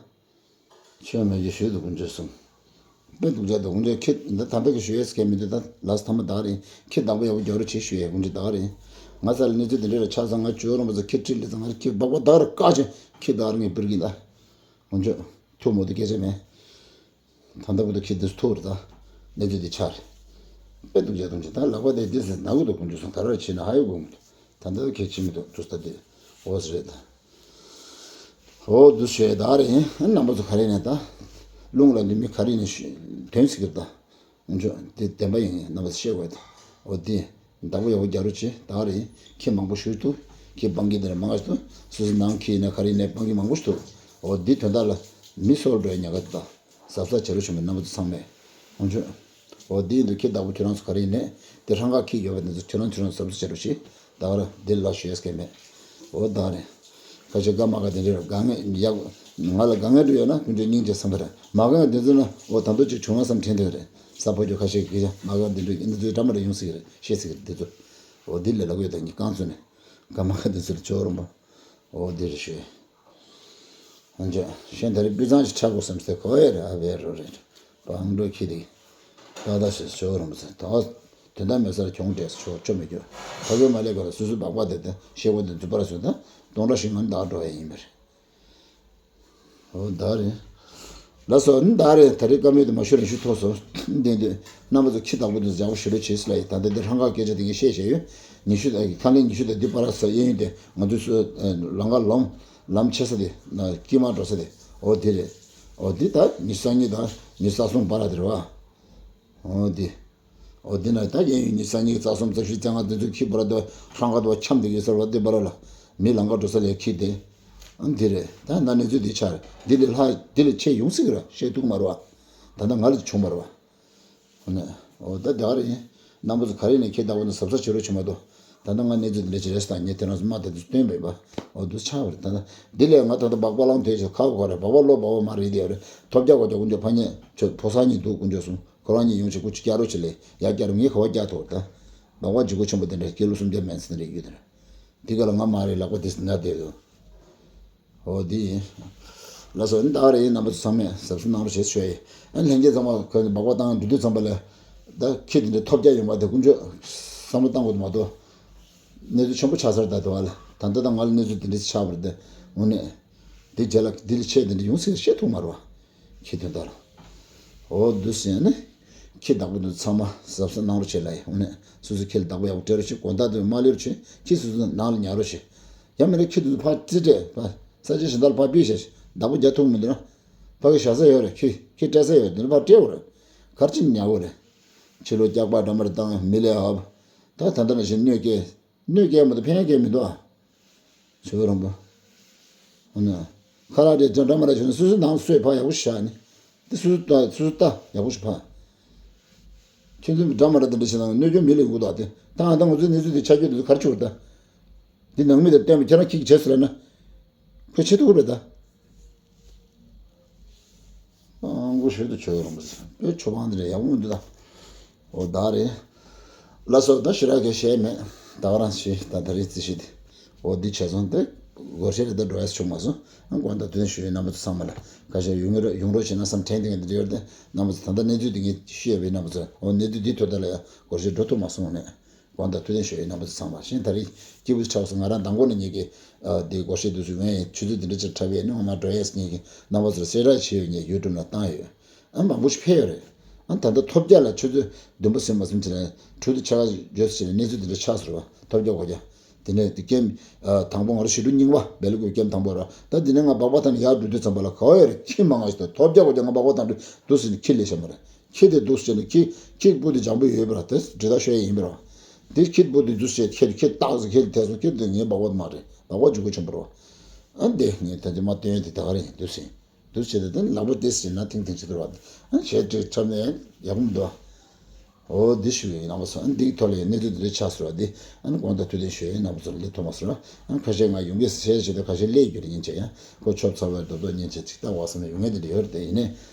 ཆོས་མེད་ཀྱི་ཞུས་འདུག་དཀོན་མཆོག་གསུམ། དཔེ་སྡུག་ཅག་འདུག་དཀོན་མཆོག་ཁྱེད་འདི་ད་ལྟ་གི་ཞུ་ཡས་སྐད་མི་འདུག་ད་ལགས་ཐ་མ་ད་ག་རེད། ཁྱེད་བདག་པོ་ཡག་པོ་རྒྱག་རོགས་བྱེད་ཞུ་ཡས་དཀོན་མཆོག་ད་ག་རེད། ང་ས་ལ་གནས་ཚུལ་འདི་འདྲ་ར་ཆགས་ཙང་ང་ཇོ་རོང་པ་ཚོ་ཁྱེད་ཁྲིད་ལས་ཙང་ང་ཁྱེད་སྦག་སྦག་ད་ག་ར་བཀག་བྱས་ཁྱེད་ད་ག་རེ་ངས་འབུལ་གྱིན་ད། དཀོན་མཆོག་ཐུགས་མོ་དུ་སྐད་ཆ་མེད། ད་ལྟ་བུ་དུ་ཁྱེད་འདི་ཐུག་རེད་ད། གནས་ཚུལ་འདི་ཆགས་རེད། དཔེ་སྡུག་ཅག་དཀོན་མཆོག་ད་ལག་པ་དེ་འདི་ཟེར་ན་གུ་དུ་དཀོན་མཆོག་གསུམ་ག་རེ་བྱས་ན་ཧ་ཡོད་དགོས་མི་འདུག་ད་ལྟ་ཁྱེད་ཕྱིན་མི་འདུག་དུས་ད་འདི་འོ་ཟེར་རེད་ད། འོ་འདུག་ཞེས་ད་རེད། རྣམ་པ་ཚོ་ག་རེ་ནས་ད། རླུང་ལ་འདི་མི་ག་རེ་ནས་ཤི་དོན་ཟེར་གི་རེད་ད། འོ་ཅོ་འདི་བདེན་པ་ཡིན་རྣམ་པ་ཚོ་ཤེས་དགོས་ད། འོ་འདི་བདག་པོ་ཡག་པོ་རྒྱག་རོགས་བྱེད་ད་རེད། ཁྱི་མང་པོ་ཞུ་ཐུབ། ཁྱི་སྤང་གི་འདི་ལ་མང་ང་ཞིག་ཐུབ། སོ་སོ་ནང་ཁྱི་ཡིན་ན་ག་རེ་ཡིན་ན་སྤང་གི་མང་པོ་ཞིག་ཐུབ། འོ་འདི་དོན་དག་ལ་མི་སོལ་འགྲོ་ཡ་ཉག་ག་འདི་ད། གཟབ་གཟབ་བྱེད་རོགས་བྱུང་བའི་རྣམ་པ་ཚོ་ཚང་མས། འོ་ཅོ། འོ་འདི་ཡིན་དུས་ཁྱི་བདག་པོ་ཁྱོད་རང་ཚོ་ག་རེ་ཡིན་ནས་དེ་རང་ཁ་ཁྱི་ཡོད་པ་འདི་ཚོ་ཁྱོད་རང་ཁྱོད་རང་གཟབ་གཟབ་བྱེད་རོགས་བྱེད། ད་ག་ར་འདི་ལ་ཞུ་ཡས་སྐད་མེད། འོ་ད་རེད། ཁ་ཤས་དགའ་མ་དགའ་དེ་འདྲ་རེད། དགའ་ངེས་ཡག་ང་ལ་དགའ་ངེས་འདྲ་ཡོད་ན་ཀུན་སྤྱོད་སྙིང་རྗེ་བསམ་པ་རེད། མ་དགའ་ངེས་དེ་ཚོ་ན་འོ་ད་དུང་ཅིག་བྱུང་ན་བསམ་དྲན་དེ་རེད། ས་ཕོ་ཅོ་ཁ་ཤས་ཀྱིས་མ་དགའ་དེ་འདྲ་ཡིན་ན་དུས་འདྲ་མ་འདྲ་ཡོང་སྲིད་ཀྱི་རེད། ཤེས་སྲིད་ཀྱི་རེད་དེ་ཚོ། འོ་འདི་ལས་ལ་གོ་ཡོད་ད་ངས་རྐང་ཚོ་ནས་དགའ་མ་དགའ་དེ་ཚོ་ལ་ཅོ་རུང་པ། འོ་འདི་རེད་ཤོད། འོན་ཀྱང་གཞན་ད་རེས་སྤུས་གཙང་ཞིག་ཆགས་དགོས་བསམ་སྟེ་གོ་ཡ་རེད། ཨ་བའི་རོ་རེད། བང་འགྲོ་ཁྱི་དེ། ཏག་ཏག་ཞིག་ཞོ་རུང་ཟེར་ད། དོན་དག་མེད་སར་གྱོང་སྤྲད་ཆོག་ཆོ་མི་རྒྱུ། ཕ་གི་མ་ལས་ག་ལ་སུ་སུ་སྦག་སྦག་དེ་དེ་ཤེས་གོ་དེ་འཛུལ་པར་སོང་ད། སྟོང་ཕྲག་ཞིག་ངོ་ནི་བདག་འགྲོ་ཡ་ཡིན་པ་རེད། འོ་ད་རེད། ལགས་སོ་ནི་ད་རེད། ད་རེས་བཀའ་མོལ་དེ་མ་ཞུ་རིང་ཞུ་ཐོག་སོ། འདི་འདི་རྣམ་པ་ཚོ་ཁྱི་བདག་པོ་དེ་ཚོ་ཡག་པོ་ཞུ་རོགས་བྱེད་ཟེར་ལ་ཡིན། ད་ལྟ་འདི་རང་ཁ་སྐད་ཆ་དེ་ངས་བཤད་བཤད་ཡོད། ཉི་ཤུ་དང་ཁ་ལན་ཉི་ཤུ་དང་འདི་བར་ས་གཡས་གཡོན་དེ་ང་ཚོའི་སུ་ལམ་ཁ་ལོང་། ལམ་ཆེ་ས་དེ། ན་དཀྱིལ་མ་འགྲོ་ས་དེ། འོ་དེ་རེད། འོ་དེ་ད་ཉི་ཤུ་རྩ་གཉིས་དང་ཉི་ཤུ་རྩ་གསུམ་བར་དེ་རེད་བ། འོ་དེ། འོ་དེ་ན་ད་གཡས་གཡོན་ཉི་ཤུ་རྩ་གཉིས་རྩ་གསུམ་རྩ་བཞི་རྩ་ལྔ་དེ་ཚོ་ཁྱི་བར་དུ་ཧྲང་ཁ་དུ་འཁྱམས་དེ་ཡོད་ས་རེད་བ། དེ་བར་ལ་མི་ལམ་ཁ་འགྲོ་ས་ལས་ཁྱི་དེ། ཨ་དེ་རེད། ད་ན་གནས་ཚུལ་དེ་ཆགས་རེད། དེ་ལས་ལྷག་དེ་ལས་ཆེ་ཡོང་སྲིད་ཀྱི་རེད། བཤད་ཐུབ་མ་རེད་བ། ད་ལྟ་ང་ལ་བྱུང་མ་རེད་བ། འོ་ན། འོ་ད་དེ་ག་རེ་ཡིན། རྣམ་པ་ཚོ་ག་རེ་ནས་ཁྱེད་ལྟ་བུ་ནི་གཟབ་གཟབ་བྱེད་རོགས་བྱེད་མ་གཏོགས། ད་ལྟ་ང་གནས་ཚུལ་འདི་འདྲ་ཅིག་རེད་ཟེར་ད་ངས་དེ་རང་ཚོ་མ་དེ་ཚོ་སྟོན་པས་པ། འོ་འདུག་ཆགས་པ་རེད། ད་ལྟ་འདི་ལས་ང་ད་ལྟ་སྦག་སྦག་ལང་དེ་ཞིག་ཁ་བ་གོ་རེད། སྦག་སྦག་ལོ་སྦག་སྦག་མ་རེད་དེ་རེད། ཐོབ་རྒྱག་གོ་རྒྱག་ཀུན་སྤྱོད་ཕ་ཉེ་ཆོ་ཕོ་གསར་གཉིས་འདུག་ཀུན་སྤྱོད་གསུམ་ཁོ་རང་གཉིས་ཡོང་ཆེ་ཀུ་ཅི་རྒྱག་རོགས་བྱེད་ལས་ཡར་རྒྱག་རོགས། ངས་ག་བ་རྒྱག་ཐུབ་རེད་ད། སྦག་སྦག་ལྗིད་ཁོག་ཆེན་པོ་དེ་འདྲ་སྐྱེ་ལོ་སུམ་བརྒྱ་མན་ཟེར་དེ་འདྲ་ཡོད་དེ་རེད། འདི་ག་ལ་ང་མ་རེད་ལག་པ་དེ་ཟིན་ན་བསྡད་འདུག་འོ་འདི་ཡིན། ལགས་སོ་ནི་ད་ག་རེ་ཡིན། རྣམ་པ་ཚོ་ཚང་མས་གཟབ་གཟབ་གནང་རོགས་བྱེད་ཞུ་ཡ་ཡིན། ཨ་ལྷན་རྒྱས་ཚང་མ་ཁོས་སྦག་སྦག་བཏང་འགྲོ་དུས་ཙམ་པ་ལ། ད་ཁྱི་དེ་འདྲའི་ཐོབ་རྒྱག་ཡོང་བ་དེ་ཀུན་སྤྱོད་བསམ་བློ་བཏང་དགོས་མ་གཏོགས། གནས་ཚུལ་ཆེན་པོ་ཆགས་ཚར་ད་དུ་བ་ལ་ད་ལྟ་ད་ང་ལ་གནས་ཚུལ་དེ་འདྲ་ཆགས་པ་རེད་དེ། དངོས་གནས། དེ་རྗེས་ལ་དེ་ལས་ཆེ་དེ་འདྲ་ཡོང་སྲིད་བཤད་ཐུབ་མ་རེད་བ། ཁྱི་དོན་དག་ལ། འོ་འདུག་ཟེར་ནས། ཁྱི་བདག་པོ་འདི་ཚང་མ་གཟབ་གཟབ་གནང་རོགས་བྱེད་ལ་ཡིན། འོ་ནས་སོ་སོ་ཁྱི་ལ་བདག་པོ་ཡག་པོ་སྤྲད་རོགས་བྱེད། དགོང་དག་དུ་མ་སླེབས་རོགས་བྱེད། ཁྱི་སོ་སོ་ནང་ལ་ཉར་རོགས་བྱེད། ཡང་མིན་ན་ཁྱི་དེ་ཚོ་ཕར་རྩིས་སྤྲད་ཕར་ས་ཆ་གཞན་དག་ལ་ཕར་ཕུད་བྱས། བདག་པོ་རྒྱག་ཐུབ་མི་འདུག་ན། ཕ་གི་བཞག་ས་ཡོད་རེད། ཁྱི་ཁྱི་སྤྲད་ས་ཡོད་རེད། དེ་ལ་ཕར་སྤྲད་དགོས་རེད། ག་རེ་བྱས་ནས་ཉར་དགོས་རེད། ཕྱི་ལོགས་སྐྱག་པ་འདྲ་མ་འདྲ་བཏང་མི་ལས་ཨབ། ད་ད་ལྟ་ནང་བཞིན་གནོད་སྐྱེལ། གནོད་སྐྱེལ་མ་གཏོགས་ཕན་སྐྱེལ་མི་འདུག་ཨ། ཆོས་རང་པོ། འོ་ན། ཁ་ལག་དེ་འདྲ་མ་འདྲ་བྱུང་ན་སོ་སོའི་ནང་སོས་ཕར་ཡག་པོ་བཞག་ནི། དེ་སོ་སོ་ལྟ་སོ་སོ་ལྟ་ཡག་པོ་ཞིག་ཕར། ཁྱོད་ཚོ་འདྲ་མ་འདྲ་དེ་འདྲ་བྱས་ན་གནོད་སྐྱོན་མི་ལས་འགུལ་འདུག་ཨ། དེ་ད་ང་ད་ང་ཚོའི་གནས་ཚུལ་དེ་ཆ་རྒྱུས་དེ་ཚོ་ག་རེ་བྱུང་བ་ད། འདི་ནང་མི་དང་བསྟན་པ་ཁྱེད་རང་གིས་བྱས་ཟེར་ན། ཁོས་བྱེད་ཐུབ་ཀྱི་རེད་ད། ཨང་གོ་ཤོད་དུ་ཆོས་རོང་པོ་ཟེར་བའི་ཆོས་པང་འདི་རེད། ཡག་པོ་མི་འདུག་ད། འོ་ད་རེད། ལགས་སོ། ད་ཞེ་དྲག་གི་བཤད་མེད། ད་ག་རང་ཞིག་ད་ད་རེས་རྩིས་ཞིག་དེ། འོ་འདི་བྱས་སོང་སྟེ། སྒོར་གཞས་རེ་ད་འགྲོ་ཡས་བྱུང་མ་སོང་། ཨང་དགོང་དག་དུས་ཞུ་ཡིན། རྣམ་པ་ཚོ་ཚང་མ་ལ་ཁ་ཤས་ཡོང་རོགས་ཡོང་རོགས་བྱས་ན་བསམ་དྲན་དེ་ངས་འདི་འདྲ་ཡོད་དེ། རྣམ་པ་ཚོ་ད་ལྟ་གནས་ཚུལ་འདི་ངས་ཞུས་ཡོད་པའི་རྣམ་པ་ཚོ། འོ་གནས་ཚུལ་འདི་ཐོག་ད་ལ་ཡ་སྒོར་གཞས་འགྲོ་ཐུབ་མ་སོང་ནས། དགོངས་དག་ཐུགས་བདེན་ཞུ་ཡས་ཡིན། རྣམ་པ་ཚོ་ཚང་མ་ཤིན་ཏུ་རིག་སྐྱིད་པོ་ཞིག་ཆགས་སོང་། ང་རང་མདང་དགོང་ནས་ངེད་ཀྱི་འདི་སྒོར་གཞས་འདུག་སུ་ཡོང་ཡས་ཆུ་ཚོད་འདི་འདྲ་ཅིག་འཁྲབ་ཡས་ནི་ངོ་མ་འགྲོ་ཡས་ངེད་ཀྱི་རྣམ་པ་ཚོར་གསལ་བསྒྲགས་བྱས་ཡོད། ངས་ཡུ་ཊུབ་ནང་བཏང་ཡོད། ཨ་མང་པོ་ཞིག་ཕེབས་ཡོད་རེད། ཨ་ད་ལྟ་ཐོབ་རྒྱག་ལ་ཆུ་ཚོད་བདུན་པ་ཟིན་མ་ཟིན་བྱས་ནས་དྲུག་དང་ཕྱེད་ཀ་ཡོད་ཟེར་ནས་གནས་ཚུལ་འདི་འདྲ་ཆགས་སོང་རེད་བ། ཐོབ་རྒྱག་སྒོར་རྒྱག་དེ་ནས་དེ་ཀེམ་དང་པོ་ང་རང་ཞི་ཁྲོ་རྙིང་པ་སྦེལ་ཀོབ་ཀེམ་དང་པོ་ར། ད་འདི་ནས་ང་སྦག་སྦག་བཏང་ནས་ཡར་འགྲོ་དུས་ཙམ་པ་ལ་ག་བ་ཡོད་རེད། ཁྱི་མང་ང་ཞིག་དང་ཐོབ་རྒྱག་སྒོར་རྒྱག་ང་སྦག་སྦག་བཏང་འགྲོ་འདུག་ཟེར་ནས་ཁྱི་ལས་བྱ་མ་རེད། ཁྱི་དེ་འདུག་ཟེར་ནས་ཁྱི་ཁྱི་སྤུ་དེ་འཇམ་པོ་ཡོད་པ་ར། དེ་འདྲ་ད་ཤོད་ཡ་ཡིན་པ་ར། དེ་ཁྱི་སྤུ་དེ་འདུག་ཟེར་ཁྱི་ཁྱི་ཏག་ཟེར་ཁྱི་དེ་ཐལ་སོང་། ཁྱི་དེ་ངའི་སྦག་སྦག་མ་རེད། སྦག་སྦག་ལྗིད་ཁོག་ཆེན་པོ་ར། ཨ་འདི་ངས་ད་ཅི་མ་སྟོན་ཡ་དེ་ད་ག་རེད་འདུག་ཟེར། འདུག་བྱས་ཏེ་དེ་ནི་ལག་པ་དེ་ཟེར་ན་ཐིང་ཐིང་བྱེད་འདུག་བ། ཨ་ཞེ་དྲག་འཁྲབ་ནས་ཡག་པོ་མི་འདུག་བ། འོ་འདི་ཞུ་ཡིན་རྣམ་པ་ཚོ། ཨ་འདིའི་ཐོག་ལ་ཡང་གནས་ཚུལ་འདི་འདྲ་ཆགས་སོང་བ། འདི་ཨ་ནི་དགོངས་དག་ཐུགས་བདེན་ཞུ་ཡིན། རྣམ་པ་ཚོ་ལ་སླེབས་ཐུབ་མ་སོང་ལ། ཨ་ཁ་ཤས་ང་ཡོང་གི་ཟེར་བྱས་ཏེ་ཁ་ཤས་སླེབས་རྒྱུ་རེད། ཉིན་བྱས་ཡང་ཁོ་ཆོབ་ཚ་བའི་རྡོབ་རྡོབ་ཉིན་བྱས་ཅིག་ལྟ་བ་བསམ་ནས་ཡོང་མཁན་དེ་འདྲ་ཡོད་རེད། དེ་ཡིན་ནའི་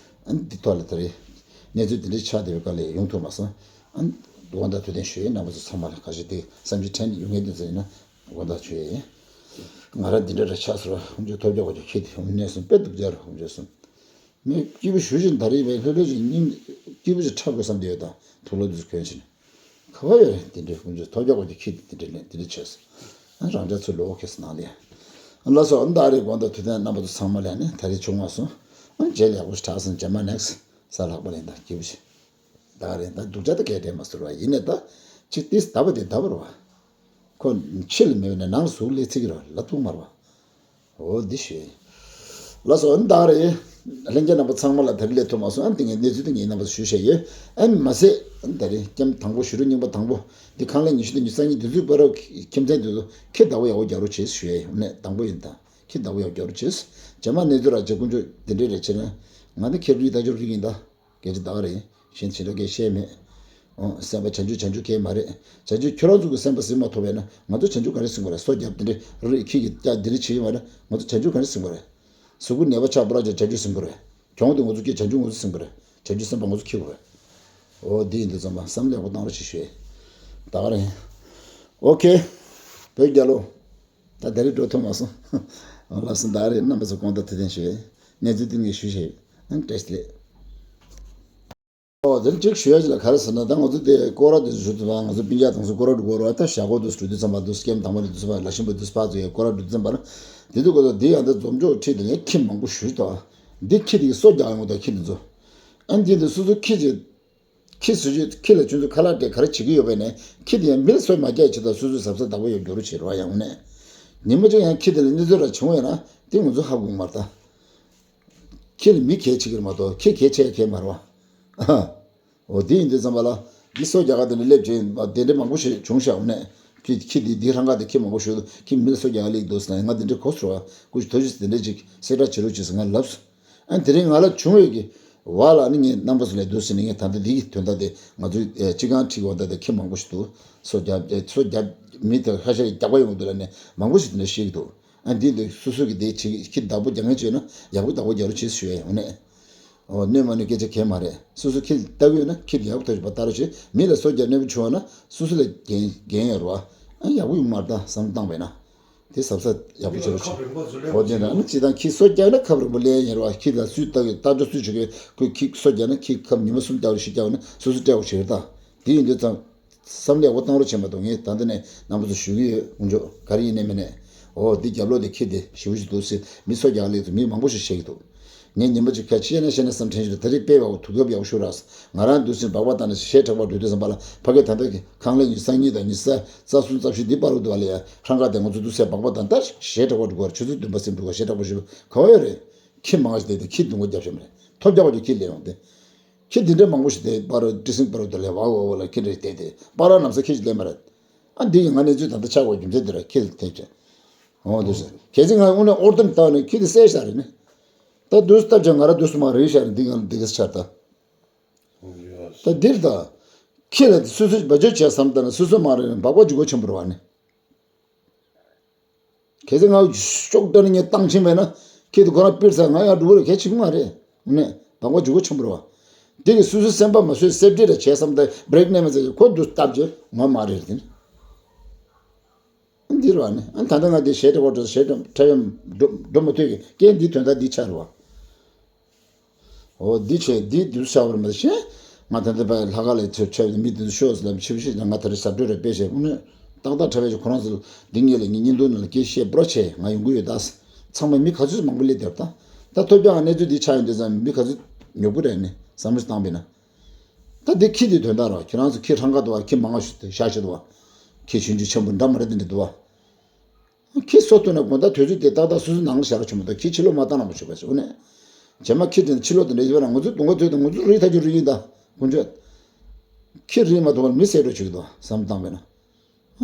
ཨ་ནི་འདི་ཐོག་ལ་ད་རེས་གནས་ཚུལ་འདི་འདྲ་ཆགས་བསྡད་པའི་སྐབས་ལ་ཡོང་ཐུབ་མ་སོང་། ཨ་ནི་དགོངས་དག་ཐུགས་བདེན་ཞུ་ཡིན། རྣམ་པ་ཚོ་ཚང་མ་ལ་ཁ་ཤས་དེ་བསམ་ཚུལ་དྲན་ནས་ཡོང་མཁན་དེ་ཚོ་ཡིན་ན། དགོངས་དག་ཞུ་ཡས་ཡིན། ང་རང་འདི་འདྲ་རེ་ཆགས་སོང་ར། ཁོང་ཚོས་ཐོབ་རྒྱག་གོ་ཆོད་ཁྱེད་དེ་ཧུམ་གནས་སོང་། དཔེ་སྡུག་ཅག་ར། ཁོང་ཚོས་སོང་། མི་སྐྱིད་པོ་ཞུ་བཞིན་ད་རེས་བས་ལྷོད་ལྷོད་ཅིག་སྙིང་སྐྱིད་པོ་ཅིག་འཁྲབ་དགོས་བསམ་བསྡད་ཡོད། ད་དུག་ལོག་འདི་ཚོ་གོན་ཕྱིན། ག་བ་ཡོད་རེད་འདི་འདྲའི་ཁོང་ཚོས་ཐོབ་རྒྱག་གོ་ཆོད་ཁྱེད་དེ་འདི་འདྲ་ལས་འདི་འདྲ་བྱས་སོང་། ཨ་རང་འདྲ་ཚོ་ལོག་ཁེལ་སོང་ནང་ལ་ཡ། ལགས་སོ། ཨ་ད་རེས་དགོངས་དག་ཐུགས་བདེན། རྣམ་པ་ཚོ་ཚང་མ་ལ་ནི་ད་རེས་བྱུང་བ་སོང་། ཨ་རྗེས་ལ་ཡག་པོ་ཞིག་གྲགས་སོང་། རྗེས་མ་ནེག་སི་ཊི་གཟའ་ལྷག་པ་ལ་ཡིན། ད་སྐྱིད་པོ་ཞིག་ད་རེད། ད་སྡུག་ཅག་ད་གས་དྲན་མ་སོང་བ་ཡིན་ནའི་ད་ཅིག་ཏིས་ད་བ་དེ་ད་བར་བ། ཁོ་ཕྱི་ལ་མེད་པ་ནས་ནང་ལ་ཟུག་ལས་ཚིག་ར་ལ་ཐུག་མར་བ། འོ་འདི་ཞེས། ལགས་སོ། ཨ་ནི་ད་རེད། ལྷན་རྒྱས་རྣམ་པ་ཚང་མ་ལ་ད་རེས་སླེབས་ཐུབ་མ་སོང་། ཨ་ནི་དེ་ངས་གནས་ཚུལ་དེ་ངས་རྣམ་པ་ཚོ་ཞུ་བྱས་ཡོད། ཨ་ནི་མ་ཟད་ཨ་ནི་ད་རེས་ཀེམ་དང་པོ་ཞི་ཁྲོ་རྙིང་པ་དང་པོ་འདི་ཁང་གླ་ཉི་ཤུ་དང་ཉི་ཤུ་རྩ་གཉིས་དུས་ཚོད་བར་ཁྱིམ་ཚང་དུས་ཚོད་ཁྱི་བདག་པོ་ཡག་པོ་རྒྱག་རོགས་བྱེད་ཞུ་ཡས་ཡོད་ནས་དང་པོ་ཡིན། ད་ཁྱི་བདག་པོ་ཡག་པོ་རྒྱག་རོགས་བྱེད། རྗེས་མ་གནས་ཚུལ་ར་རྗེ་དཀོན་མཆོག་དེ་འདྲས་རེད་བྱས་ན་ང་ནི་ཁྱེད་རིགས་ད་ཅོ་རིགས་ཡིན་ད། སྐད་ཆ་ད་ག་རེད། གཞན་ཞེ་དྲག་སྐད་བཤད་མེད། ཨོ་སེམས་པ་བྱང་ཆུབ་བྱང་ཆུབ་སྐད་མ་རེད། བྱང་ཆུབ་ཁྱོད་རང་ཚོ་གི་སེམས་པ་ཟིན་མ་ཐུབ་པས་ན་ང་ཚོ་བྱང་ཆུབ་ག་རེ་ཟིན་དགོས་རེད། སོ་རྒྱབ་དེ་འདྲ་རེད། ཁྱི་གི་སྐྱ་དེ་འདྲ་བྱེད་ཀྱི་མ་རེད། ང་ཚོ་བྱང་ཆུབ་ག་རེ་ཟིན་དགོས་རེད། གཟུགས་པོ་ནད་པ་ཆགས་པ་ར་ཅིག་བྱང་ཆུབ་ཟིན་དགོས་རེད། གྱོང་དེ་ང་ཚོ་སྐྱེ་བྱང་ཆུབ་ང་ཚོ་ཟིན་དགོས་རེད། བྱང་ཆུབ་སེམས་དཔའ་ང་ཚོ་འཁྱེར་དགོས་རེད། ཨོ་འདི་ཡིན་དུས་ཙམ་པ་བསམ་བློ་ཡག་པོ་བཏང་རོགས་ཞེས་ཞུ་ཡས། ད་ག་རེད། ཨོ་ཁེ། བོད་རྒྱལ་ལོ། ད་ད་རེས་འགྲོ་ཐུབ་མ་སོང་། ལགས་སོ། ད་རེས་རྣམ་པ་ཚོ་དགོངས་དག་ཐུགས་བདེན་ཞུ་ཡས། གནས་ཚུལ་འདི་ངས་ཞུ་བྱས་ཡོད། ཨང་བཀྲ་ཤིས་བདེ་ལེགས། ཨོ་དེ་ནི་གཅིག་ཞུ་ཡ་ཅིག་ལ་ག་རེ་ཟེར་ན། ད་ང་ཚོ་དེ་སྐོར་ར་དེ་ཚོ་ཞུ་དུས་ང་ཚོ་སྤུན་ཀྱག་དང་ཚོ་སྐོར་ར་འགྲོ་དགོས་རེད་བ། ད་ཞྭ་སྒོར་དུ་འགྲོ་དུས་ཙམ་པ་དུ་སྐེམ་དང་པོ་ནས་དུ་ཙམ་པ་ལ་ཤིན་པོ་དུ་སྤག་ཚོ་ཡ་སྐོར་ར་འགྲོ་དུས་ཙམ་པ་ན་དེ་དུས་གོ་ད་དེ་ཡང་ད་འཛོམས་འཇོག་ཁྲིད་དེ་ནས་ཁྱི་མང་པོ་ཞུ་དང་། འདི་ཁྱི་དེ་གི་སོ་རྒྱག་ཡོང་ད་ཁྱི་དེ་ཚོ། ཨ་འདི་འདི་སོ་སོ་ཁྱི་ཅིག་ཁྱི་སུ་ཅིག་ཁྱི་ལ་ཆུང་ཆུང་ཁ་ལག་སྤྲད་ག་རེ་བྱེད་ཀྱི་ཡོད་པས་ནས་ཁྱི་དེ་ཡང་མི་ལ་སོ་མ་རྒྱག་ཆེད་དུ་སོ་སོས་གཟབ་གཟབ་བདག་པོ་ཡོད་རྒྱུ་རུ་བྱེད་རོགས་ཡང་ནས། ཉི་མ་གཅིག་ཡང་ཁྱི་དེ་ལ་གནོད་འཚེ་ར་བྱུང་བས་ན་དེ་ང་ཚོ་ཧ་གོ་གི་མ་རེད་ད། ཁྱི་ལ་མི་གལ་ཆེ་གི་རེད་མ་གཏོགས་ཁྱི་གལ་ཆེ་གལ་མ་རེད་བ། འོ་དེ་ཡིན་དུས་ཙམ་པ་ལ་འདི་སོ་རྒྱག་ག་དེ་འདྲ་སླེབས་བྱས་དེ་འདྲ་མང་པོ་ཞིག་བྱུང་ཤག་ནས། ཁྱི་ཁྱི་འདི་འདི་རང་ག་དེ་ཁྱི་མང་པོ་ཞིག་ཁྱི་མི་ལ་སོ་རྒྱག་ག་སླེབས་འདུག་ཟེར་ན་ང་འདི་འདྲ་གོ་སོང་བ། སྐུ་མཁྱེན་ཐུགས་རྗེ་ཆེ། དེ་འདྲ་ཅིག་གསལ་བསྒྲགས་བྱེད་རོགས་བྱེད་ཟེར་ང་ལབ་སོང་། ཨ་དེ་རིང་ང་ལ་བྱུང་བའི་གི་བ་ལ་ནི་ངས་རྣམ་པ་ཚོ་ལ་འདུག་ཟེར་ནས་ངས་ད་ལྟ་འདི་གི་དོན་དག་དེ་ང་ཚོའི་སྤྱི་ཁང་ཁྲིད་འོང་ད་དེ་ཁྱི་མང་པོ་ཞིག་འདུག་སོ་རྒྱག་སོ་རྒྱག་མི་དེ་ཁ་ཤས་རྒྱག་པ་ཡོང་འདུག་ལ་ནས་མང་པོ་ཞིག་དེ་འདྲ་བཤད་ཀྱི་འདུག་ཨ་འདི་འདི་སོ་སོ་གི་དེ་བྱེད་ཀྱི་ཁྱི་བདག་པོ་རྒྱག་མཁན་བྱས་ན་ཡག་པོ་བདག་པོ་རྒྱག་རོགས་བྱེད་ཞུ་ཡ་ཡོང་ནས། ཨོ་གནོད་མ་གནོད་སྐད་ཆ་གང་ཡང་མ་རེད། སོ་སོ་ཁྱི་ལྟ་གི་ཡོད་ན་ཁྱི་དེ་ཡག་པོ་ཐག་ཆོད་པ་ལྟ་རོགས་བྱེད། མི་ལ་སོ་རྒྱག་གནོད་པ་བྱུང་བ་ན་སོ་སོ་ལ་འགན་འགན་ཡོད་རེད་བ། ཨ་ཡག་པོ་ཡོང་མ་རེད་ད་བསམ་བློ་བཏང་བས་ན། དེ་གཟབ་གཟབ་ཡག་པོ་བྱེད་རོགས་བྱེད། ཨོ་དེ་འདྲ་ཨ་ནི་སྤྱིར་བཏང་ཁྱི་སོ་རྒྱག་ན་ཁབ་རིང་པོ་ལེན་ཡིན་རེད་བ། ཁྱི་ལ་སུས་ལྟ་གི་ལྟ་འཇོག་སུས་བྱེད་གི་ཁོས་ཁྱི་སོ་རྒྱག་ན་ཁྱི་ཁབ་ཉི་མ་གསུམ་རྒྱག་རེད་བཞི་རྒྱག་ན་སོ་སོ་སྤྲད་དགོས་བྱེད་རེད་ད། དེ་ཡིན་དུས་ཙང་། བསམ་བློ་ཡག་པོ་བཏང་རོགས་བྱེད་མ་གཏོགས་ངས་ད་ལྟ་ནས་རྣམ་པ་ཚོ་ཞུ་གི་ཡོད། དཀོན་མཆོག་ག་རེ་ཡིན་ནའི་མིན་ནའི། འོ་འདི་རྒྱབ་ལོགས་དེ་ཁྱི་དེ་ཞེ་པོ་ཞིག་འདུག་ཟེར་མི་སོ་རྒྱག་སླེབས་དུས་མི་མང་པོ་ཞིག་བཤད་ཀྱི་འདུག་ངས་ཉི་མ་གཅིག་ཁ་ཕྱེ་ན་ཤེས་ན་བསམ་དྲན་ཞིག་ད་རེས་དཔེ་ཡག་པོ་དུས་སྐབས་ཡག་པོ་ཞིག་རག་ང་རང་འདུག་སེ་སྦག་སྦག་བཏང་ནས་གཞས་གྲགས་པ་འགྲོ་དུས་ཙམ་པ་ལ་ཕ་གི་ད་ལྟ་གི་ཁང་གླ་ཉི་ཤུ་རྩ་གཉིས་དང་ཉི་ཤུ་རྩ་གསུམ་རྩ་བཞི་འདི་བར་དུ་བ་ལ་ཡ་རང་ག་དེ་ང་ཚོ་འདུག་སེ་སྦག་སྦག་བཏང་ད་གཞས་གྲགས་པ་འགྲོ་གར་ཆུ་ཚོད་བདུན་པ་ཟིན་འགྲོ་གར་གཞས་གྲགས་པ་ཞིག་ག་བ་ཡོད་རེད། ཁྱི་མང་ཞིག་བསྡད་དེ་ཁྱི་སྡུག་པོ་རྒྱབ་ཤོག་མ་རེད། ཐོབ་རྒྱག་པ་ཅིག་ཁྱི་ལས་ཡོང་སྟེ། ཁྱི་འདི་འདྲ་མང་པོ་ཞིག་དེ་པར་ཏི་སིང་པར་དུ་ལས་བ་འོ་འོ་ལ་ཁྱི་འདྲ་ཞིག་བསྡད་དེ་པར་ར་ནམ་ས་ཁྱི་ཞིག་ལས་མ་རེད། ཨ་འདི་ཡིན་ང་གནས་ཚུལ་ད་ལྟ་ཆགས་པའི་རྒྱུ་མཚན་འདི་ར་ཁྱི་ལ་ཐེབས་ཀྱི། འོ་འདི་ཟེར་གལ་སྲིད་ང་དངོས་གནས་ཨོར་ཏོན་བཏང་ནས་ཁྱི་འདི་བསད་ཤག་རེད་ནི། ད་དུས་སྟབས་ཀྱང་ང་ར་དུས་སུ་མ་རེད་ཤག་རེད། འདི་ང་ལ་འདི་ག་ས་ཆར་ད། ད་འདིར་ད། ཁྱི་ལ་སུ་སུ་བ་ཅོ་བྱས་བསམ་ད་ན་སུ་སུ་མ་རེད་ན་སྦག་སྦག་ཅིག་གོ་ཆེན་པོ་རེད་བ་ནི། གལ་སྲིད་ང་ཤོག་སྒྲ་ནི་ངས་བཏང་ཕྱིན་པས་ན་ཁྱེད་དུ་ཁོ་རང་པིར་ཚ་ང་ཡང་འགྲོ་གི་རེད་གལ་ཆེ་གི་མ་རེད། ནས་སྦག་སྦག་འཇུག་གོ་ཆེན་པོ་རེད་བ། དེ་གི་སུ་སུ་སེམས་པ་མ་བཟོད་སེབ་ཏི་ར་བྱས་བསམ་ད་བྷི་རེག་ནས་མ་ཚད་ཁོ་འདུག་སྟབས་ཀྱི་ང་མ་རེད་དེ་ནི། འདི་རེད་བ་ནི་ཨ་ད་ལྟ་ང་དེ་ཞེ་དྲག་པོ་འགྲོ་ཞེ་དྲག་འཁྲབ་ཡ་འགྲོ་འགྲོ་མ་ཐུབ་ཀྱི་རྐྱེན་འདི་དོན་དག་འདི་ཆགས་རེད་བ། འོ་འདི་བྱས་འདི་འདུག་ཆགས་པ་རེད་མ་གཏོགས་གཞན། ང་ད་ལྟ་བས་ལྷག་དཀར་ལ་ཚོས་འཕྲད་པའི་མི་དེ་ཚོ་ཤོག་ཟེར་ལབ་ཕྱི་ཕྱི་ང་ད་རེས་ཟབ་སྤྲོས་རེ་སྤེལ་བྱས་དངོས་གནས་ཏག་ཏག་འཕྲད་པའི་ཁོ་རང་ཚོ་འདི་ངེད་ལ་ངའི་བརྙན་ཐུང་ནང་ལ་སྐད་བཤད་པོ་ཆེ་ང་ཡོང་གི་ཡོད་ད། ཚང་མ་མི་ག་ཚོད་མང་པོ་སླེབས་བསྡད་ད། ད་ཐོབ་རྒྱག་གནས་ཚུལ་འདི་ཆགས་ཡོང་དུས་ཙམ་མི་ག་ཚོད་ཉོབ་པོ་རེད་ནི་བསམ་བློ་བཏང་པས་ན། ད་འདི་ཁྱི་དེ་དོན་དག་རེད་བ། ཁྱོད་རང་ཚོ་ཁྱི་གྲངས་ཀ་འདུག་བ། ཁྱི་མང་ང་ཞིག་ཤ་ཤི་འདུག་བ། ཁྱི་ཆུང་ཆུང་ཆེན་པོ་འདྲ་མི་འདྲ་དེ་འདྲ་འདུག་བ། ཁྱི་གསོ་ཐུབ་ན་དགོང་དག་དུས་ཚོད་དེ་ཏག་ཏག་སོ་སོའི་ནང་ལ་བཞག་རོགས་བྱེད་མ་གཏོགས་ཁྱི་ཕྱི་ལོགས་མ་བཏང་རོགས་བྱེད་པ་ཞིག་འོ་ནས། རྗེས་མ་ཁྱི་དེ་ཕྱི་ལོགས་དེ་འདྲ་ཡོད་ན་ང་ཚོ་དུང་དཀར་དུས་དང་ང་ཚོ་རི་ཐག་ཆོད་རི་ཡིན་ད། དཀོན་མཆོག་ཁྱི་རིགས་མ་གཏོགས་མི་བསད་འགྲོ་བྱེད་ཀྱི་འདུག་བསམ་བཏང་བས་ན།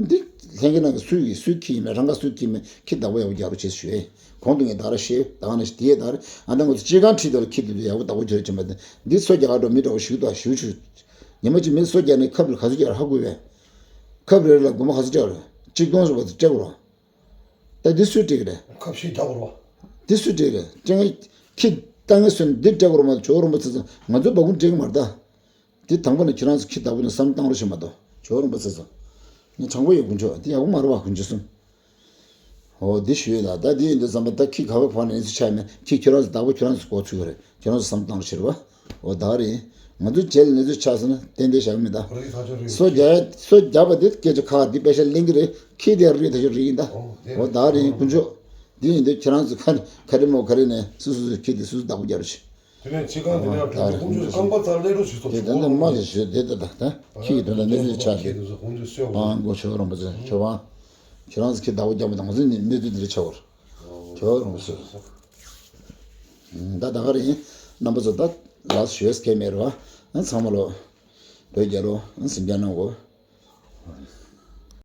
འདི་ལྷན་རྒྱས་ནང་གི་སུས་ཀྱིས་སུའི་ཁྱི་ཡིན་མིན་རང་ག་སུའི་ཁྱི་མིན་ཁྱི་བདག་པོ་ཡག་པོ་རྒྱག་རོགས་བྱེད་ཞུ་ཨེ། གོང་དུ་ངས་ད་ར་བཤད་ད་ག་ནས་དེ་ཡས་ད་ར་ཨ་ད་ང་ཚོ་སྤྱི་ཁང་ཁྲིད་དོ་ལ་ཁྱི་དེ་ཚོ་ཡག་པོ་བདག་པོ་རྒྱག་རོགས་བྱེད་མ་དེ་འདི་སོ་རྒྱག་ག་འགྲོ་མི་འདྲ་བོ་ཞིག་འདུག་ཞུ་ཞུ། ཉི་མ་གཅིག་མི་སོ་རྒྱག་ནས་ཁབ་ལ་ག་ཚོད་རྒྱག་ར་ཧ་གོ་བས། ཁབ་རེ་རེ་ལ་སྒོར་མོ་ག་ཚོད་སྤྲད་རེད། གཅིག་སྟོང་ཞིག་བར་དུ་སྤྲད་དགོས་རེད། ད་འདི་སུས་སྤྲད་ཀྱི་རེད། ཁབ་ཞིག་རྒྱག་དགོས་རེད། འདི་སུས་སྤྲད་ཀྱི་རེད། སྤྲད་ངེས་ཁྱི་ལྟ་ངེས་སོན་འདི་སྤྲད་དགོས་རེད་མ་གཏོགས་ཇོ་བོ་རིན་པོ་ཆེ་ཚོ་ང་ཚོའི་སྦ་ཁུག་སྤྲད་ཀྱི་མ་རེད་ད། འདི་དང་པོ་ནས་ཁྱེད་རང་ཚོ་ཁྱི་བདག་པོ་ནས་བསམ་བཏང་རོགས་བྱེད་མ་གཏོགས་ཇོ་བོ་རིན་པོ་ཆེ་ཚོ། ངས་དྲང་པོ་ཡོད་དཀོན་མཆོག་འདི་ཡག་པོ་མ་རེད་བ་དཀོན་མཆོག་གསུམ། འོ་འདི་ཞུས་ཡོད་ད། ད་འདི་ཡིན་དུས་ཙམ་པ་ད་ཁྱི་ག་བ་ག་ནས་ཚུར་ཆགས་མེད་ཁྱི་ཁྱོད་རང་ཚོ་བདག་པོ་ཁྱོད་རང་ཚོ་གོ་ཚུད་ཀྱི་རེད། ཁྱོད་རང་ཚོ་བསམ་བཏང་རོགས་བྱེད་རེད་བ། འོ་ད་རེད། ང་ཚོ་རྗེས་ལ་གནས་ཚུལ་ཆགས་སོང་ན་ཏན་ཏན་བཞག་གི་མེད་ད། རི་ཐག་ཆོད་རེད། སོ་རྒྱག་སོ་རྒྱག་པ་འདི་སྐད་ཆ་ཁག་འདི་པེ་ཤ་ལེན་གྱི་རེད། ཁྱི་དེ་རི་ཐག་ཆོད་རེད་ཡིན་ད། འོ་དེ་འོ་ད་རེད་དཀོན་མཆོག་འདི་ཡིན་དུས་ཁྱེད་རང་ཚོ་ག་ག་རེ་མོ་ག་རེ་ནས་སུ་སུ་སུ་ཁྱི་དེ་སུ་སུ་བདག་པོ་རྒྱག་རོགས་བྱེད། དེ་ནས་ཕྱི་གང་དེ་ནས་ད་དྲུང་དེ་ཁོང་ཚོས་རྐང་པ་ཚར་ལས་རོགས་ཞིག་ཐོབ་དེ་ཆོག་ད་ནི་མ་ལས་ཞུ་དེ་ད་ད་ད་ཁྱི་གི་དོན་དག་གནས་ཚུལ་ཆགས་ཁྱི་དེ་དེ་ཚོ་ཁོང་ཚོས་གསོད་ཨ་དགོས་ཆོག་རོང་པ་ཚོ་ཆོག་ཨ། ཁྱེད་རང་ཚོ་ཁྱི་བདག་པོ་རྒྱག་པ་དང་ང་ཚོའི་གནས་ཚུལ་འདི་འདྲ་ཆགས་པར་ཆོག་རོང་པ་ཚོ། ད་ད་ག་རེ་ཡིན། རྣམ་པ་ཚོ་ད་ལགས་ཞུ་ཡས་སྐད་མེད་རོ། ཨ་ཚང་མ་ལོ། བོད་རྒྱལ་ལོ། ཨ་སེམས་ཅན་ནང་གོ།